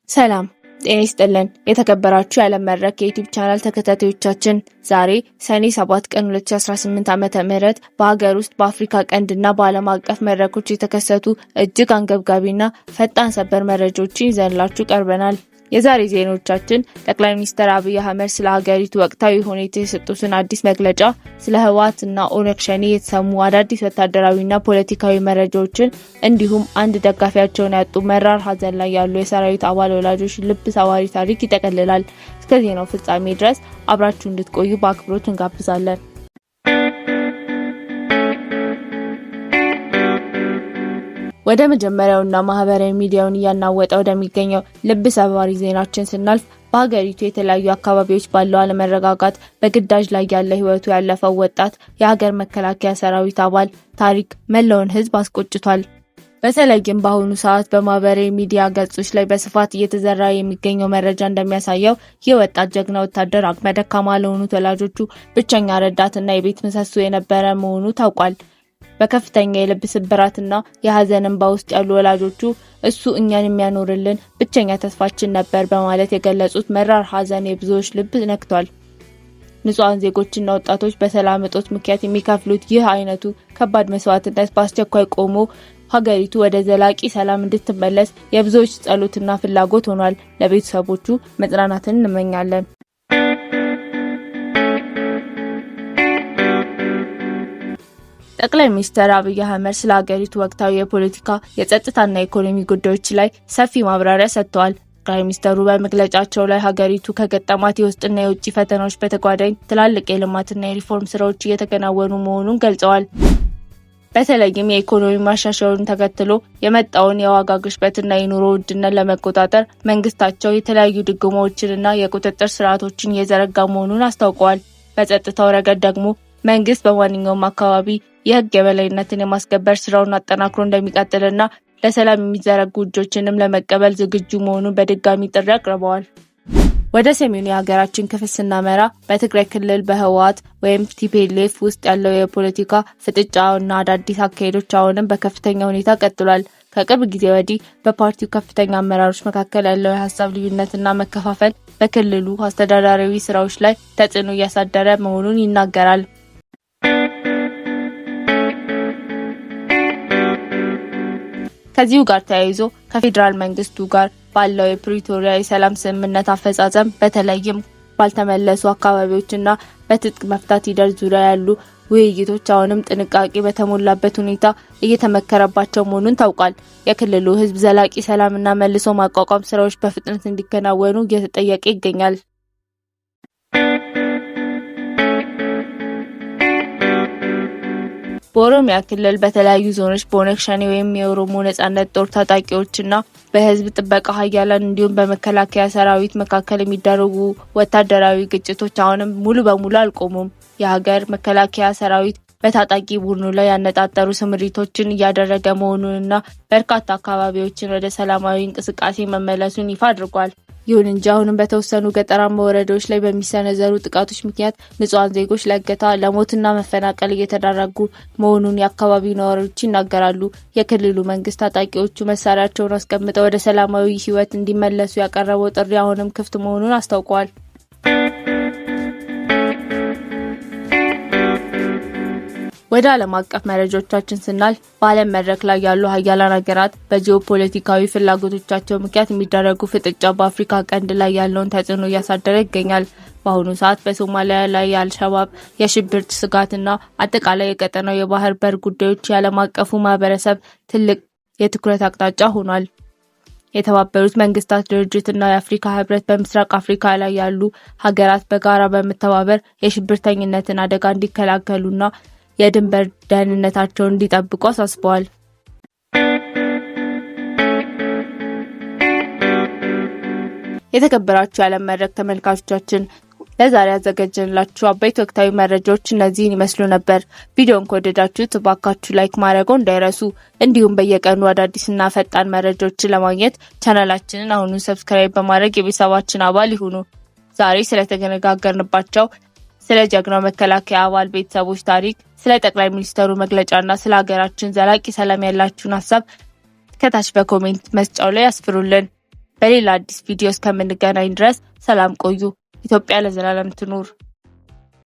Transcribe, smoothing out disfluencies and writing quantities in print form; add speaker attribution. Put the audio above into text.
Speaker 1: ሰላም ጤና ይስጥልን። የተከበራችሁ የዓለም መድረክ የ YouTube ቻናል ተከታታዮቻችን፣ ዛሬ ሰኔ 7 ቀን 2018 ዓ.ም በሀገር ውስጥ፣ በአፍሪካ ቀንድና በዓለም አቀፍ መድረኮች የተከሰቱ እጅግ አንገብጋቢና ፈጣን ሰበር መረጃዎችን ይዘንላችሁ ቀርበናል። የዛሬ ዜናዎቻችን ጠቅላይ ሚኒስትር አብይ አህመድ ስለ ሀገሪቱ ወቅታዊ ሁኔታ የሰጡትን አዲስ መግለጫ፣ ስለ ህወሓት እና ኦነግ ሸኔ የተሰሙ አዳዲስ ወታደራዊና ፖለቲካዊ መረጃዎችን፣ እንዲሁም አንድ ደጋፊያቸውን ያጡ መራር ሀዘን ላይ ያሉ የሰራዊት አባል ወላጆች ልብ ሰባሪ ታሪክ ይጠቀልላል። እስከ ዜናው ፍጻሜ ድረስ አብራችሁ እንድትቆዩ በአክብሮት እንጋብዛለን። ወደ መጀመሪያውና ማህበራዊ ሚዲያውን እያናወጠ ወደሚገኘው ልብ ሰባሪ ዜናችን ስናልፍ፣ በሀገሪቱ የተለያዩ አካባቢዎች ባለው አለመረጋጋት በግዳጅ ላይ ያለ ህይወቱ ያለፈው ወጣት የሀገር መከላከያ ሰራዊት አባል ታሪክ መላውን ህዝብ አስቆጭቷል። በተለይም በአሁኑ ሰዓት በማህበራዊ ሚዲያ ገጾች ላይ በስፋት እየተዘራ የሚገኘው መረጃ እንደሚያሳየው፣ ይህ ወጣት ጀግና ወታደር አቅመ ደካማ ለሆኑት ወላጆቹ ብቸኛ ረዳትና የቤት ምሰሶ የነበረ መሆኑ ታውቋል። በከፍተኛ የልብ ስብራትና የሀዘን እንባ ውስጥ ያሉ ወላጆቹ "እሱ እኛን የሚያኖርልን ብቸኛ ተስፋችን ነበር" በማለት የገለጹት መራር ሀዘን የብዙዎች ልብ ነክቷል። ንጹሐን ዜጎችና ወጣቶች በሰላም እጦት ምክንያት የሚከፍሉት ይህ አይነቱ ከባድ መስዋዕትነት በአስቸኳይ ቆሞ ሀገሪቱ ወደ ዘላቂ ሰላም እንድትመለስ የብዙዎች ጸሎትና ፍላጎት ሆኗል። ለቤተሰቦቹ መጽናናትን እንመኛለን። ጠቅላይ ሚኒስትር አብይ አህመድ ስለ ሀገሪቱ ወቅታዊ የፖለቲካ፣ የጸጥታና የኢኮኖሚ ጉዳዮች ላይ ሰፊ ማብራሪያ ሰጥተዋል። ጠቅላይ ሚኒስትሩ በመግለጫቸው ላይ ሀገሪቱ ከገጠማት የውስጥና የውጭ ፈተናዎች በተጓዳኝ ትላልቅ የልማትና የሪፎርም ስራዎች እየተከናወኑ መሆኑን ገልጸዋል። በተለይም የኢኮኖሚ ማሻሻያውን ተከትሎ የመጣውን የዋጋ ግሽበትና የኑሮ ውድነት ለመቆጣጠር መንግስታቸው የተለያዩ ድጎማዎችንና የቁጥጥር ስርዓቶችን እየዘረጋ መሆኑን አስታውቀዋል። በጸጥታው ረገድ ደግሞ መንግስት በማንኛውም አካባቢ የህግ የበላይነትን የማስከበር ስራውን አጠናክሮ እንደሚቀጥልና ለሰላም የሚዘረጉ እጆችንም ለመቀበል ዝግጁ መሆኑን በድጋሚ ጥሪ አቅርበዋል። ወደ ሰሜኑ የሀገራችን ክፍል ስናመራ፣ በትግራይ ክልል በህወሓት ወይም TPLF ውስጥ ያለው የፖለቲካ ፍጥጫና አዳዲስ አካሄዶች አሁንም በከፍተኛ ሁኔታ ቀጥሏል። ከቅርብ ጊዜ ወዲህ በፓርቲው ከፍተኛ አመራሮች መካከል ያለው የሀሳብ ልዩነትና መከፋፈል በክልሉ አስተዳደራዊ ስራዎች ላይ ተጽዕኖ እያሳደረ መሆኑን ይናገራል። ከዚሁ ጋር ተያይዞ ከፌዴራል መንግስቱ ጋር ባለው የፕሪቶሪያ የሰላም ስምምነት አፈጻጸም፣ በተለይም ባልተመለሱ አካባቢዎችና በትጥቅ መፍታት ሂደት ዙሪያ ያሉ ውይይቶች አሁንም ጥንቃቄ በተሞላበት ሁኔታ እየተመከረባቸው መሆኑን ታውቋል። የክልሉ ሕዝብ ዘላቂ ሰላምና መልሶ ማቋቋም ስራዎች በፍጥነት እንዲከናወኑ እየተጠየቀ ይገኛል። በኦሮሚያ ክልል በተለያዩ ዞኖች በኦነግ ሸኔ ወይም የኦሮሞ ነጻነት ጦር ታጣቂዎችና በህዝብ ጥበቃ ኃይላት እንዲሁም በመከላከያ ሰራዊት መካከል የሚደረጉ ወታደራዊ ግጭቶች አሁንም ሙሉ በሙሉ አልቆሙም። የሀገር መከላከያ ሰራዊት በታጣቂ ቡድኑ ላይ ያነጣጠሩ ስምሪቶችን እያደረገ መሆኑንና በርካታ አካባቢዎችን ወደ ሰላማዊ እንቅስቃሴ መመለሱን ይፋ አድርጓል። ይሁን እንጂ አሁንም በተወሰኑ ገጠራማ ወረዳዎች ላይ በሚሰነዘሩ ጥቃቶች ምክንያት ንጹሐን ዜጎች ለእገታ፣ ለሞትና መፈናቀል እየተዳረጉ መሆኑን የአካባቢው ነዋሪዎች ይናገራሉ። የክልሉ መንግስት ታጣቂዎቹ መሳሪያቸውን አስቀምጠው ወደ ሰላማዊ ሕይወት እንዲመለሱ ያቀረበው ጥሪ አሁንም ክፍት መሆኑን አስታውቋል። ወደ ዓለም አቀፍ መረጃዎቻችን ስናልፍ፣ በዓለም መድረክ ላይ ያሉ ሀያላን ሀገራት በጂኦፖለቲካዊ ፍላጎቶቻቸው ምክንያት የሚደረጉ ፍጥጫ በአፍሪካ ቀንድ ላይ ያለውን ተጽዕኖ እያሳደረ ይገኛል። በአሁኑ ሰዓት በሶማሊያ ላይ የአልሸባብ የሽብር ስጋትና አጠቃላይ የቀጠናው የባህር በር ጉዳዮች የዓለም አቀፉ ማህበረሰብ ትልቅ የትኩረት አቅጣጫ ሆኗል። የተባበሩት መንግስታት ድርጅት እና የአፍሪካ ህብረት በምስራቅ አፍሪካ ላይ ያሉ ሀገራት በጋራ በመተባበር የሽብርተኝነትን አደጋ እንዲከላከሉና የድንበር ደህንነታቸውን እንዲጠብቁ አሳስበዋል። የተከበራችሁ የዓለም መድረክ ተመልካቾቻችን፣ ለዛሬ ያዘጋጀንላችሁ አበይት ወቅታዊ መረጃዎች እነዚህን ይመስሉ ነበር። ቪዲዮን ከወደዳችሁት እባካችሁ like ማድረግዎ እንዳይረሱ። እንዲሁም በየቀኑ አዳዲስና ፈጣን መረጃዎችን ለማግኘት ቻናላችንን አሁኑን subscribe በማድረግ የቤተሰባችን አባል ይሁኑ። ዛሬ ስለተነጋገርንባቸው፣ ስለ ጀግናው መከላከያ አባል ቤተሰቦች ታሪክ፣ ስለ ጠቅላይ ሚኒስትሩ መግለጫና ስለ ሀገራችን ዘላቂ ሰላም ያላችሁን ሀሳብ ከታች በ comment መስጫው ላይ ያስፍሩልን። በሌላ አዲስ ቪዲዮ እስከምንገናኝ ድረስ ሰላም ቆዩ። ኢትዮጵያ ለዘላለም ትኑር።